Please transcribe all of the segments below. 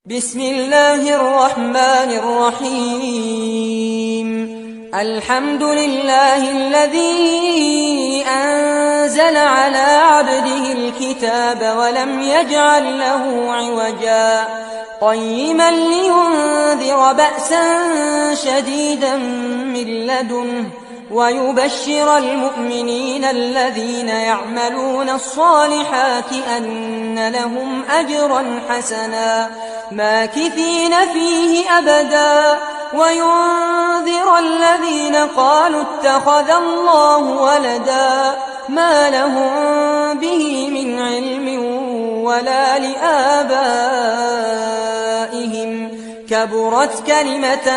بسم الله الرحمن الرحيم. الحمد لله الذي أنزل على عبده الكتاب ولم يجعل له عوجا. قيما لينذر بأسا شديدا من لدنه ويبشر المؤمنين الذين يعملون الصالحات أن لهم أجرا حسنا ماكثين فيه أبدا، وينذر الذين قالوا اتخذ الله ولدا ما لهم به من علم ولا لآبائهم، كبرت كلمة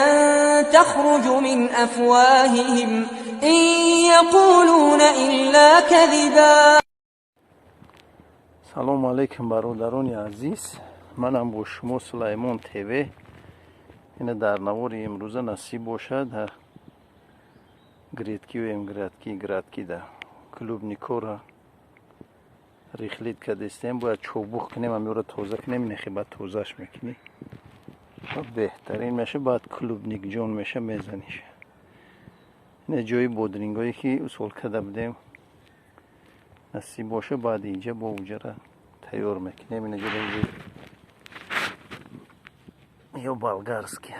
تخرج من أفواههم، إن يقولون إلا كذبا. Салому алейкум, бародарони азиз, манам бо шумо Сулаймон ТВ. Ина дар навори имрӯза насиб бошад, грядкиюем, грядки, грядкида клубникора рыхлить кардестем, бояд чобух кунем, амёра тоза кунем, нехи баъд тозаш мекунӣ, беҳтарин меша, баъд клубникҷон меша, мезаниш. Ина ҷои бодрингое ки усол карда будем, насиб боша, баъд инҷа бо уҷара тайёр мекунем. Ина ҷо ё болгарский.